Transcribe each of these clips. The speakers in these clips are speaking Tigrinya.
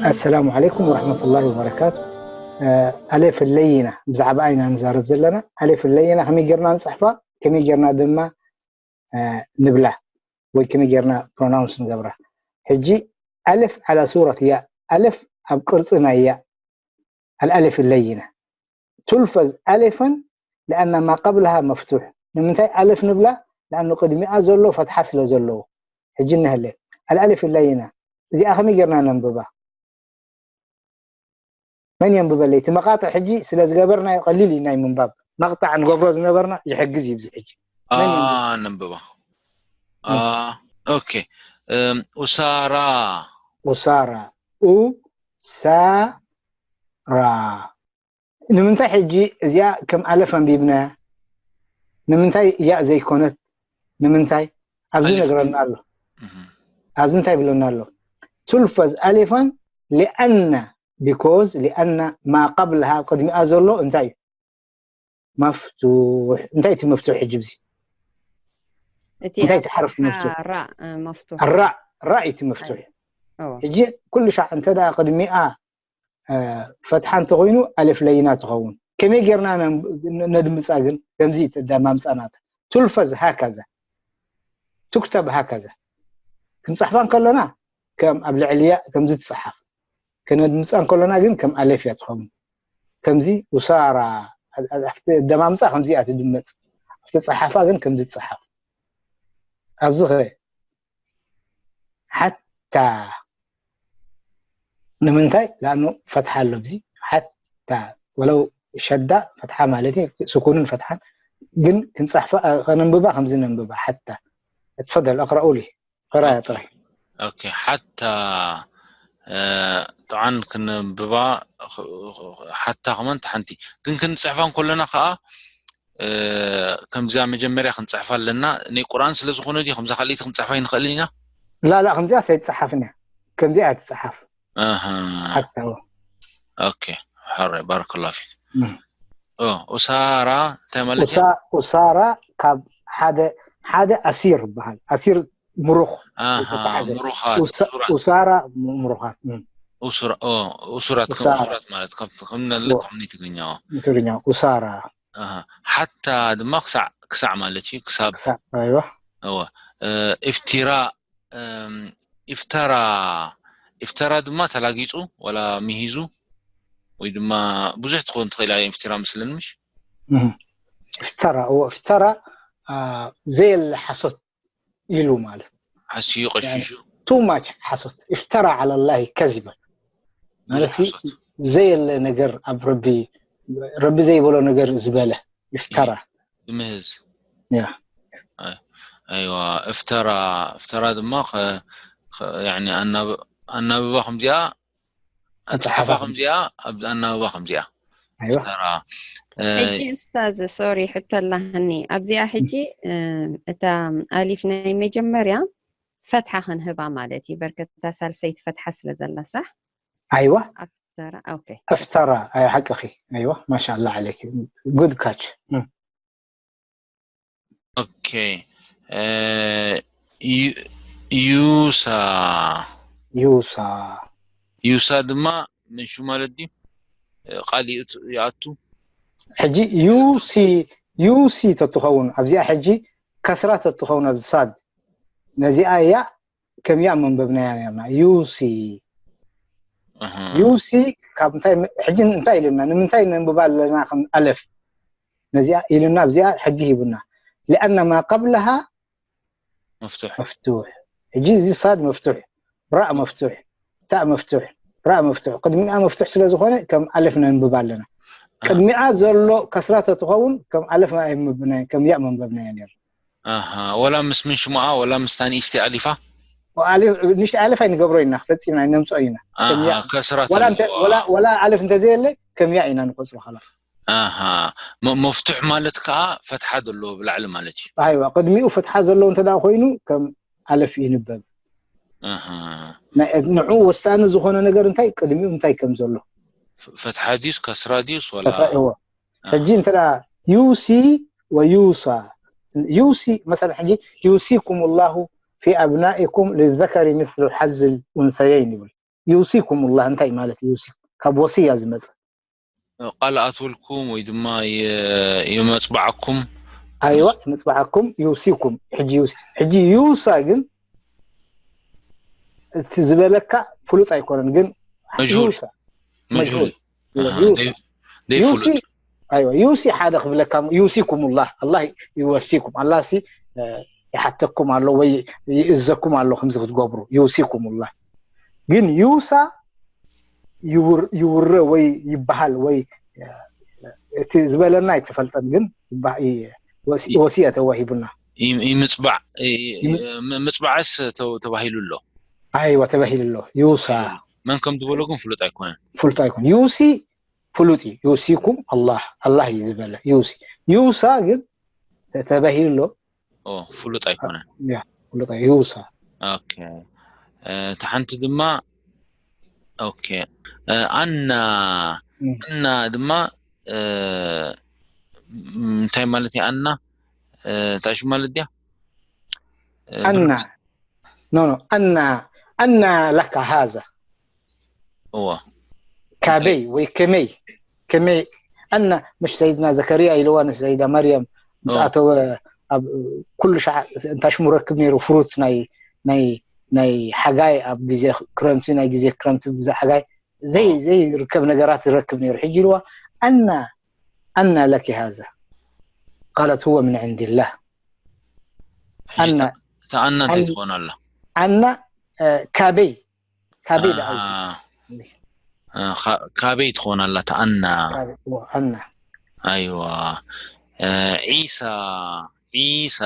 السلام عليكم ورحمة الله وبركاته. ኣሌፍ ለይና ብዛዕባ ኣይና ንዛረብ ዘለና። ኣሌፍ ለይና ከመይ ጌርና ንፅሕፋ፣ ከመይ ጌርና ድማ ንብላ ወይ ከመይ ጌርና ፕሮናውንስ ንገብራ። ሕጂ ኣሌፍ ዓላ ሱረት ያ፣ ኣሌፍ ኣብ ቅርፂ ናይ ያ። ኣልኣሌፍ ለይና ቱልፈዝ ኣሌፈን ለኣና ማ ቀብልሃ መፍቱሕ። ንምንታይ ኣሌፍ ንብላ? ለኣኑ ቅድሚኣ ዘሎ ፈትሓ ስለ ዘለዎ። ሕጂ እነሀለ ኣልኣሌፍ ለይና፣ እዚኣ ከመይ ጌርና ነንብባ? መን የንብበለይ? እቲ መቃጥዕ ሕጂ ስለ ዝገበርናዮ ቀሊል እዩ ናይ ምንባብ። መቅጣዕ ንገብሮ ዝነበርና ይሕግዝ እዩ። እዚ ሕጂ መን የንብብ? ነንብባ። ኦኬ። ኡሳራ። ኡሳራ። ኡሳራ። ንምንታይ ሕጂ እዚኣ ከም ኣለፍ ኣንቢብናያ? ንምንታይ ያእ ዘይኮነት? ንምንታይ? ኣብዚ ነግረና ኣሎ። ኣብዚ እንታይ ብለና ኣሎ? ቱልፈዝ ኣሌፋን ሊኣና፣ ቢኮዝ ሊኣና ማ ቀብልሃ፣ ኣብ ቅድሚኣ ዘሎ እንታይ እዩ? መፍቱሕ። እንታይ እቲ መፍቱሕ ሕጂ ብዚ? እቲ እንታይ ኣብ እቲ ሓርፍ ፈትሓ መፍቱሕ? ራ እ፣ መፍቱሕ ራ፣ ራ እቲ መፍቱሕ። ኦ፣ ሕጂ ኩሉ ሻዕ እንተ ደኣ ቅድሚኣ እ፣ ፈትሓ እንተኮይኑ ኣሌፍ ለይና ትኸውን። ከመይ ጌርና ነ- ነድምፃ ግን? ከምዚ ተዳማምፃናታ ቱልፈዝ ሃካዛ፣ ቱክተብ ሃካዛ። ክንፅሕፋ እንከሎና ከም ኣብ ልዕሊ ያእ ከምዚ ትፅሓፍ። ከነድምፃ እንከሎና ግን ከም ኣሌፍ እያ ትኸውን። ከምዚ ኡሳራ፣ ኣብቲ ኣደማምፃ ከምዚ እያ ትድመፅ። ኣብቲ ፀሓፋ ግን ከምዚ ትፅሓፍ። ኣብዚ ኸ ሓታ ንምንታይ? ለኣኑ ፈትሓ ኣሎ ኣብዚ ሓታ፣ ወለው ሸዳ ፈትሓ ማለት እዩ፣ ስኩንን ፈትሓን። ግን ክንፃሕፋ፣ ከነንብባ ከምዚ ነንብባ ሓታ። اتفضل اقرأوا لي قراءة ጥራይ። ኦኬ። ሓታ እ፣ ጥዓን ክንብባ ሓታ ከማን ሓንቲ ግን ክንፅሕፋ እንከለና ከዓ እ፣ ከምዚኣ መጀመርያ ክንፅሕፋ ኣለና። ናይ ቁርኣን ስለ ዝኾነ ድዩ ከምዛ ካልኣይቲ ክንፅሕፋ ይንኽእል ኢና? ላላ ከምዚኣ ኣይትፅሓፍን እያ። ከምዚኣ ትፅሓፍ ኣሃ። ሓታ። ኦኬ። ሕራይ ባረከላሁ ፊክ። እም። ኦ፣ ኡሳራ እንታይ ማለት እዩ? ኡሳ- ኡሳራ ካብ ሓደ ሓደ ኣሲር ይበሃል። ኣሲር ምሩኽ ኣሃ፣ ዝተታሕዘ። ምሩኻት፣ ኡሳ- ኡሱራት። ኡሳራ ም- ምሩኻት። እም። ኡሱራ-፣ ኦ፣ ኡሱራት ከም ኡሳራ። ኡሱራት ማለት ከም ከም ነለ ዎ። ከም ናይ ትግርኛ። ትግርኛ ኡሳራ። ኣሃ። ሓታ ድማ ክሳዕ ክሳዕ ማለት እዩ። ክሳብ ክሳዕ ኣይዋ። እወ። እ፣ ኢፍቲራ እም፣ ኢፍተራ ኢፍተራ ድማ ተላጊጹ ወላ ምሂዙ ወይ ድማ ብዙሕ ትኸውን ትኽእል እያ ኢፍቲራ መስለኒ ምሽ? እም። እፍተራ እዎ፣ እፍተራ አ፣ ዘየለ ሓሶት ኢሉ ማለት። ሓስዩ ቀሺሹ ቱ ማች ሓሶት። እፍተራ ዓላ ላሂ ከዚበን ማለት ብዙሕ ሓሶት። ዘየለ ነገር ኣብ ረቢ፣ ረቢ ዘይበሎ ነገር ዝበለ እፍተራ። ብምህዝ ያ። ኣይዋ። እፍተራ እፍተራ ድማ ከ- ከ- ያኒ ኣናብ- ኣናብባ ከምዚኣ ኣፅሓፋ ኣፅሓፋ ከምዚኣ ኣብ ኣናብባ ከምዚኣ ኣይዋ። እፍተራ እ፣ ሕጂ ኡስታዝ ሶሪ ሕቶ ኣላህኒ ኣብዚኣ ሕጂ እ፣ እታ ኣሊፍ ናይ መጀመርያ ፈትሓ ክንህባ ማለት እዩ በርከታ ሳልሰይቲ ፈትሓ ስለ ዘላ ሳሕ ኣይዋ። ኣፍተራ ኦኬ እፍተራ ኣይ ሓቅኺ። ኣይዋ ማሻላ ዓለይክ። ጉድ ካች። ኦኬ እ፣ ዩ- ዩሳ ዩሳ ዩሳ ድማ ምንሹ ማለት ድዩ? እ፣ ቃል ይእቱ- ይኣቱ ሕጂ ዩሲ ዩሲ ተትኸውን ኣብዚኣ ሕጂ ከስራ ተትኸውን ኣብዚ ሳድ ነዚኣ እያ ከም ያ መንበብናያ ነርና ዩሲ ኣሃ። ዩሲ ካብ እንታይ ሕጂ እንታይ ኢሉና ንምንታይ ነንብባ ኣለና ከም ኣለፍ ነዚኣ ኢሉና ኣብዚኣ ሕጊ ሂቡና لأن ما قبلها መፍቱሕ مفتوح ሕጂ እዚ ሳድ መፍቱሕ ራእ መፍቱሕ ታእ መፍቱሕ ራእ መፍቱሕ ቅድሚኣ መፍቱሕ ስለ ዝኾነ ከም ኣለፍ ነንብባ ኣለና ቅድሚኣ ዘሎ ከስራ ተትኸውን ከም ኣለፍ ኣይምብናዮ ከም ያእ መንበብናዮ ነርና ኣሃ። ወላ ምስ ምን ሽሙኣ ወላ ምስ ታንኢስቲ ኣሊፋ ንሽጢ ኣለፍ ኣይንገብሮ ኢና ፈፂምና ኣይነምፅኦ ኢና ኣሃ፣ ከስራ ወላ እንተ- ተለዋ። ወላ- ወላ ኣለፍ እንተዘየለ ከም ያ ኢና ንቆፅሮ ከላስ ኣሃ። መ- መፍቱሕ ማለት ከዓ ፈትሓ ዘለዎ ብላዕሊ ማለት እዩ። ኣይዋ ቅድሚኡ ፈትሓ ዘለዎ እንተ ደኣ ኮይኑ ከም ኣለፍ ይንበብ ኣሃ። ናይ- ንዕኡ ወሳኒ ዝኾነ ነገር እንታይ ቅድሚኡ እንታይ ከም ዘሎ ፈ- ፈትሓ ድዩስ ከስራ ድዩስ ወላ ከስራ እዎ ኣሃ። ሕጂ እንተ ደኣ ዩሲ ወዩሳ ዩሲ መሰለ ሕጂ ዩሲኩም ላሁ ፊ ኣብናኢኩም ልዘከሪ ምስሉ ሓዝል ኡንሰየይን ይብል። ዩሲኩም ላህ እንታይ ማለት ዩሲ ካብ ወስያ ዝመፀ ቃል ኣትወልኩም ወይ ድማ የመፅባዕኩም ኣይዋ መፅባዕኩም ዩሲኩም ሕጂ ዩሲ ሕጂ ዩሳ ግን እቲ ዝበለካ ፍሉጥ ኣይኮነን ግን መጅሁል ዩሳ መጅሁል ዩሳ ዩሲ ዘይፍሉጥ ኣይዋ ዩሲ ሓደ ክብለካ ዩሲኩም ላህ ኣላህ ይወሲኩም ኣላህ ሲ ይሓተኩም ኣሎ ወይ ይእዘኩም ኣሎ ከምዚ ክትገብሩ ዩሲኩም ላህ ግን ዩሳ ይውረ ወይ ይበሃል ወይ እቲ ዝበለና ኣይተፈልጠን ግን ወሲያ ተዋሂቡና ይምፅባዕ ምፅባዕስ ተባሂሉ ኣሎ ኣይዋ ተባሂሉ ኣሎ ዩሳ መን ከም ዝበሎ ግን ፍሉጥ ኣይኮነን ፍሉጥ ኣይኮነ ዩሲ ፍሉጥ እዩ ዩሲኩም ኣላህ ኣላህ እዩ ዝበለ ዩሲ ዩሳ ግን ተባሂሉ ኣሎ ፍሉጥ ኣይኮነን ፍሉጥ ዩሳ እታ ሓንቲ ድማ ኦኬ ኣና ኣና ድማ እንታይ ማለት እዩ ኣና እንታይ ሽም ማለት ድያ ኣና ኖ ኖ ኣና ኣና ለካ ሃዛ እዋ ካበይ ወይ ከመይ ከመይ ኣና ምሽ ሰይድና ዘከርያ ኢልዋ ንሰይዳ መርያም ምስ ኣተወ ኣብ ኩሉ ሻዕ እንታይ ሽሙ ረክብ ነይሩ ፍሩት ናይ ናይ ናይ ሓጋይ ኣብ ግዜ ክረምቲ ናይ ግዜ ክረምቲ ብዛ ሓጋይ ዘይ ዘይርከብ ነገራት ይረክብ ነይሩ ሕጂ ኢልዋ ኣና ኣና ለኪ ሃዛ ቃለት هو من عند الله ኣና እታ ኣና እንታይ ትኾን ኣላ ኣና ካበይ ካበይ ደኣ ካበይ ትኾን ኣላ እታ ኣና ኣና ኣይዋ ዒሳ ዒሳ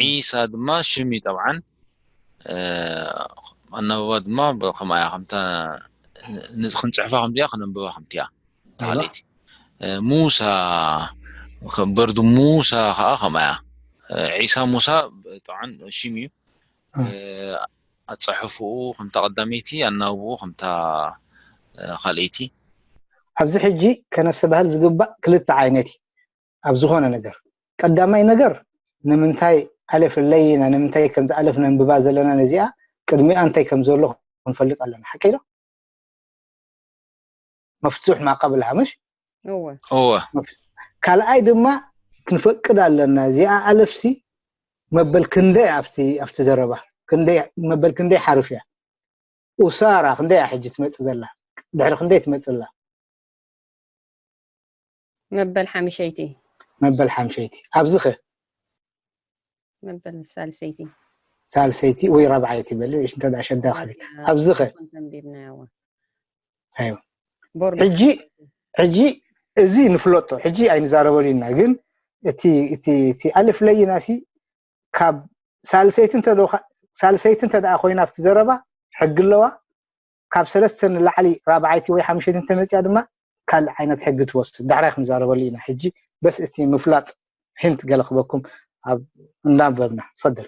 ዒሳ ድማ ሽም እዩ ጠብዓን ኣናብባ ድማ ከምኣ እያ ከምታ ክንፅሕፋ ከምዚኣ ክነንብባ ከምቲያ ተሃለይቲ ሙሳ በርዱ ሙሳ ከዓ ከምኣ እያ ዒሳ ሙሳ ጠብዓን ሽም እዩ ኣፀሕፍኡ ከምታ ቀዳመይቲ ኣናብብኡ ከምታ ካልኣይቲ ኣብዚ ሕጂ ከነስተባህል ዝግባእ ክልተ ዓይነት እዩ ኣብ ዝኾነ ነገር ቀዳማይ ነገር ንምንታይ ኣለፍ ለይና ንምንታይ ከምዚ ኣለፍ ነንብባ ዘለና ነዚኣ ቅድሚኣ እንታይ ከም ዘሎ ክንፈልጥ ኣለና ሓቂ ዶ መፍቱሕ ማቀብልሃ ምሽ እወ ካልኣይ ድማ ክንፈቅድ ኣለና እዚኣ ኣለፍሲ መበል ክንደይ ኣብቲ ኣብቲ ዘረባ ክንደይ መበል ክንደይ ሓርፍ እያ ኡሳራ ክንደይ እያ ሕጂ ትመጽእ ዘላ ድሕሪ ክንደይ ትመጽእ ኣላ መበል ሓምሸይቲ መበል ሓምሸይቲ ኣብዚ ኸ መበል ሳልሰይቲ ሳልሰይቲ ወይ ራብዓይቲ በሊ እንተ ሸዳኽሊ ኣብዚ ኸ ተንቢብናዮ ኣዮ ቦርድ ሕጂ ሕጂ እዚ ንፍለጦ ሕጂ ኣይንዛረበሉ ኢና ግን እቲ እቲ እቲ ኣልፍ ለይና ሲ ካብ ሳልሰይቲ እንተ ሳልሰይቲ እንተ ደኣ ኮይና ኣብቲ ዘረባ ሕጊ ኣለዋ ካብ ሰለስተ ንላዕሊ ራብዓይቲ ወይ ሓምሸይቲ እንተመፅያ ድማ ካልእ ዓይነት ሕጊ ትወስድ ዳሕራይ ክንዛረበሉ ኢና ሕጂ በስ እቲ ምፍላጥ ሂንት ገለ ክበኩም ኣብ እንዳንበብና ትፈደል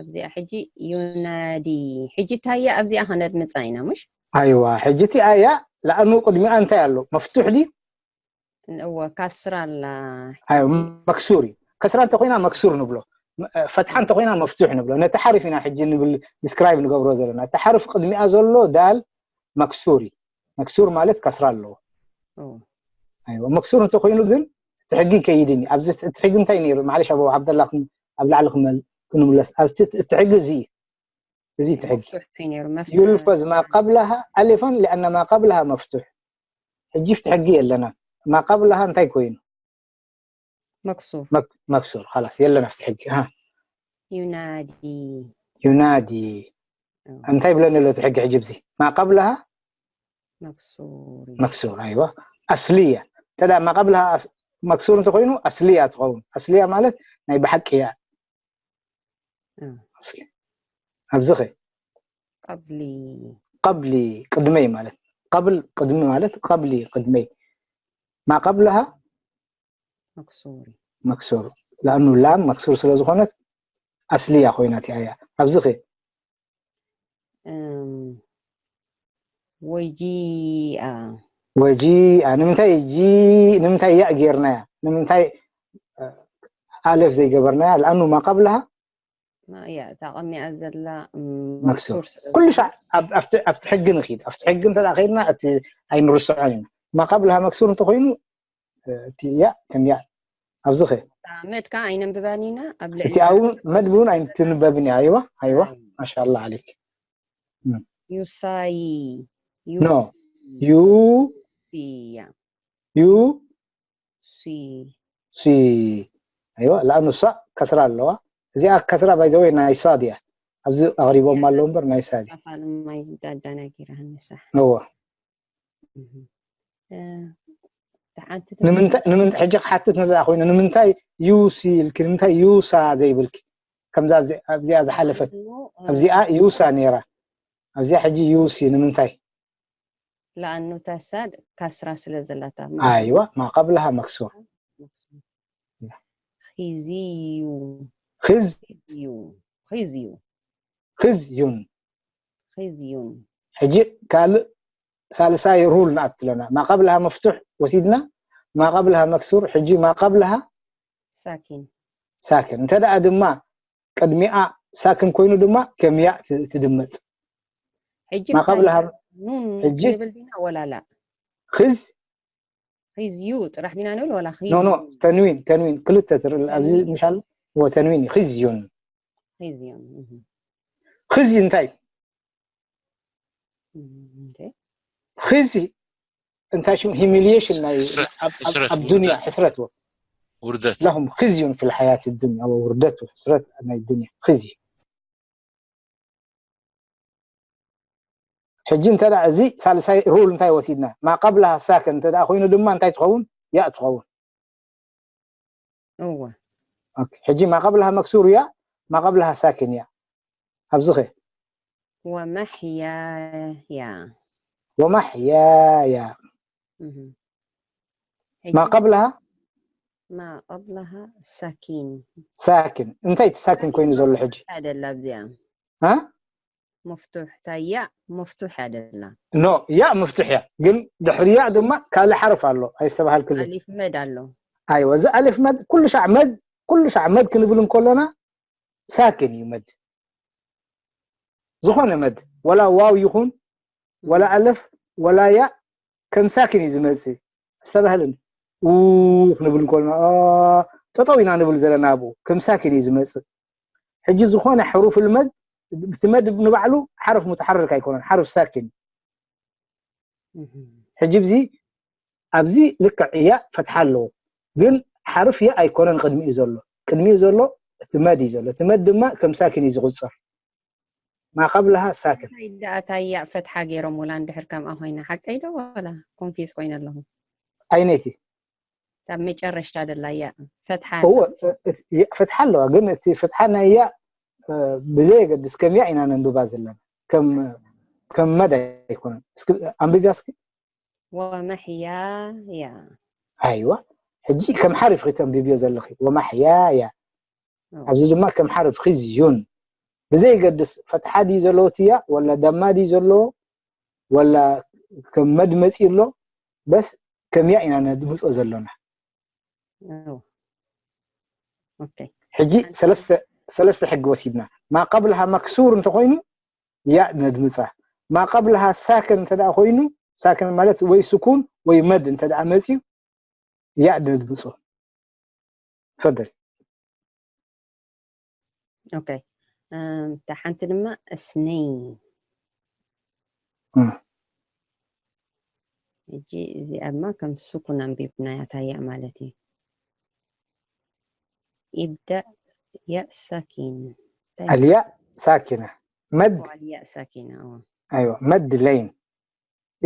ኣብዚኣ ሕጂ ዩናዲ ሕጂ ታያ ኣብዚኣ ከነድምፃ ኢና ምሽ ኣይዋ ሕጂ እቲ ኣያ ለኣኑ ቅድሚኣ እንታይ ኣሎ መፍቱሕ ዲ እወ ካስራ ኣላ ኣዮ መክሱር እዩ ከስራ እንተኮይና መክሱር ንብሎ ፈትሓ እንተኮይና መፍቱሕ ንብሎ ነቲ ሓርፍ ኢና ሕጂ ንብል ዲስክራይብ ንገብሮ ዘለና እቲ ሓርፍ ቅድሚኣ ዘሎ ዳል መክሱር እዩ መክሱር ማለት ከስራ ኣለዎ ኣይዋ መክሱር እንተኮይኑ ግን እቲ ሕጊ ይከይድን እዩ ኣብዚ እቲ ሕጊ እንታይ ነይሩ ማለሽ ኣብ ዓብደላ ኣብ ላዕሊ ክንምለስ ኣብቲ እቲ ሕጊ እዚ እዩ እዚ እቲ ሕጊ يلفظ ما قبلها ألفا لأن ما قبلها مفتوح ሕጂ ፍቲ ሕጊ የለና ما قبلها እንታይ ኮይኑ መክሱር መክሱር خلاص የለና ፍቲ ሕጊ ها ዩናዲ ينادي እንታይ ብለኒ ኣሎ እቲ ሕጊ ሕጂ ብዚ ما قبلها መክሱር መክሱር ኣይዋ ኣስልያ እንተ ما قبلها መክሱር እንተኮይኑ ኣስልያ ትኸውን ኣስልያ ማለት ናይ ብሓቂ እያ ኣብዚ ኸ ቀብሊ ቀብሊ ቅድመይ ማለት ቀብል ቅድሚ ማለት ቀብሊ ቅድመይ ما قبلها መክሱር መክሱር لأنه لام መክሱር ስለ ዝኾነት ኣስልያ ኮይና እቲኣ እያ ኣብዚ ኸ ወጂኣ ወጂኣ ንምንታይ ጂ ንምንታይ ያእ ጌርናያ ንምንታይ ኣለፍ ዘይገበርናያ፣ ለኣኑ ማ ቀብልሃ እያ እታ ቀሚኣ ዘላ መክሱር። ኩሉ ሻዕ ኣብቲ ሕጊ ንኽድ፣ ኣብቲ ሕጊ እንተ ከይድና እቲ ኣይንርስዖን ኢና። ማ ቀብልሃ መክሱር እንተኮይኑ እቲ ያ ከም ያ ኣብዚ ኸ መድ ከዓ ኣይነንብባን ኢና። ኣብ ልዕሊ እቲ ኣው መድ እውን ኣይትንበብን እያ። ኣይዋ ኣይዋ ማሻላ ዓሊክ። ዩሳይ ኖ ዩ ያ ዩ ሲ ሲ ኣይዋ ለኣኑ ሳ ከስራ ኣለዋ። እዚኣ ከስራ ባይዘወይ ናይ ሳድ እያ። ኣብዚ ኣቕሪቦም ኣለዉ እምበር ናይ ሳድ እያ። ፋልማይ ዳዳና ጌራ ንሳ እወ ተሓንቲ ንምንታይ ንምንታይ ሕጂ ክሓትት ነዛ ኮይኑ ንምንታይ ዩሲ ኢልኪ ንምንታይ ዩሳ ዘይብልኪ? ከምዛ ኣብዚኣ ዝሓለፈት ኣብዚኣ ዩሳ ነይራ ኣብዚኣ ሕጂ ዩሲ ንምንታይ? ለኣኑ ታሳድ ካስራ ስለ ዘላታ ኣይዋ ማ ቀብልሃ መክሱር ኺዝዩ ኽዝ ዩ ኺዝዩ ኽዝዩን ኺዝዩን ሕጂ ካልእ ሳልሳይ ሩል ንኣትለና ማቀብልሃ መፍቱሕ ወሲድና ማቀብልሃ መክሱር ሕጂ ማቀብልሃ ሳኪን ሳክን እንተ ደኣ ድማ ቅድሚኣ ሳክን ኮይኑ ድማ ከም ያእ ትድመፅ ሕጂ ማቀብልሃ ኑን ሕጂ ንብል ዲና ወላላ ኽዝ ኺዝዩ ጥራሕ ዲና ንብል ወላ ኺ ኖ ኖ ተንዊን ተንዊን ክልተ ትርኢ ኣብዚ ምሻል ወተንዊን እዩ ኽዝዩን ኺዝዩን ኽዚ እንታይ ኽዚ እንታይ ሽም ሂሚሊየሽን ናይ ኣብ ዱንያ ሕስረት ውርደት ለሁም ኽዝዩን ፊ ልሓያት ዱንያ ውርደት ሕስረት ናይ ዱንያ ኽዚ ሕጂ እንተ እዚ ሳልሳይ ሩል እንታይ ወሲድና ማ ቀብልሃ ሳክን እንተ ኮይኑ ድማ እንታይ ትኸውን ያእ ትኸውን እወ ሕጂ ማ ቀብልሃ መክሱር ያእ ማ ቀብልሃ ሳክን ያእ ኣብዚ ኸ ወመሕያያ ወመሕያያ ማ ቀብልሃ ማ ቀብልሃ ሳኪን ሳክን እንታይ እቲ ሳክን ኮይኑ ዘሎ ሕጂ ደላ ኣብዚኣ ها مفتوح تايا مفتوح هذا ኖ ያ مفتوح ያ ግን ድሕሪ ያ ድማ ካልእ ሓርፍ ኣሎ ኣይስተባሃልክሉ ألف مد له ኣይወ እዚ ኣልፍ መድ ኩሉ ሻዕ መድ ኩሉ ሻዕ መድ ክንብል እንከለና ሳክን እዩ መድ ዝኾነ መድ ወላ ዋው ይኹን ወላ ኣለፍ ወላ ያ ከም ሳክን እዩ ዝመፅእ ኣስተባህልን ክንብል እንከለና ጠጠው ኢና ንብል ዘለና ኣብኡ ከም ሳክን እዩ ዝመፅእ ሕጂ ዝኾነ ሕሩፍ ልመድ እቲ መድ ንባዕሉ ሓርፍ ሙተሓርክ ኣይኮነን ሓርፍ ሳክን ሕጂ ብዚ ኣብዚ ልክዕ እያ ፈትሓ ኣለዎ ግን ሓርፍ ያ ኣይኮነን ቅድሚኡ ዘሎ ቅድሚኡ ዘሎ እቲ መድ እዩ ዘሎ እቲ መድ ድማ ከም ሳክን እዩ ዝቁፅር ማ ቀብልሃ ሳክን እንታይ ደኣ ታያ ፈትሓ ገይሮም ወላ እንድሕር ከምኣ ኮይና ሓቀይ ዶ ወላ ኮንፊዝ ኮይነ ኣለኹ ዓይነይቲ ኣብ መጨረሽታ ደላ ያ ፈትሓ እወ ፈትሓ ኣለዋ ግን እቲ ፈትሓ ናይ ያ ብዘየገድስ ከም ያ ኢና ነንብባ ዘለና ከም ከም መድ ኣይኮነን እስኪ ኣንብብያ እስኪ ወመሕያያ ኣይዋ ሕጂ ከም ሓሪፍ ክተንብብዮ ዘለኺ ወማሕያያ ኣብዚ ድማ ከም ሓሪፍ ኺዝዩን ብዘይገድስ ፈትሓ ድዩ ዘለዎ ትያ ወላ ደማ ድዩ ዘለዎ ወላ ከም መድ መፂኡ ኣሎ በስ ከም ያ ኢና ነድምፆ ዘሎና ሕጂ ሰለስተ ሕጊ ወሲድና ማ ቀብልሃ መክሱር እንተኮይኑ ያ ነድምፃ ማ ቀብልሃ ሳክን እንተ ኮይኑ ሳክን ማለት ወይ ስኩን ወይ መድ እንተ መፅዩ ያ ነድምፆ ትፈደል ኦኬ እታ ሓንቲ ድማ እስነይ ሕጂ እዚኣማ ከም ስኩን ኣንቢብናያ ታያ ማለት እዩ ኢብዳእ ያእ ሳኪን ኣልያእ ሳኪና መድ ኣልያእ ሳኪና ኣይዋ መድ ለይን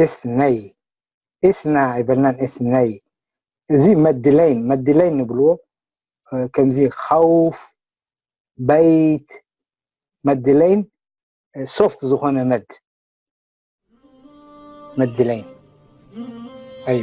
እስነይ እስና ኣይበልናን እስነይ እዚ መድለይን መድለይን ንብልዎ ከምዚ ኸውፍ በይት መድለይን ሶፍት ዝኾነ መድ መድለይን ኣይ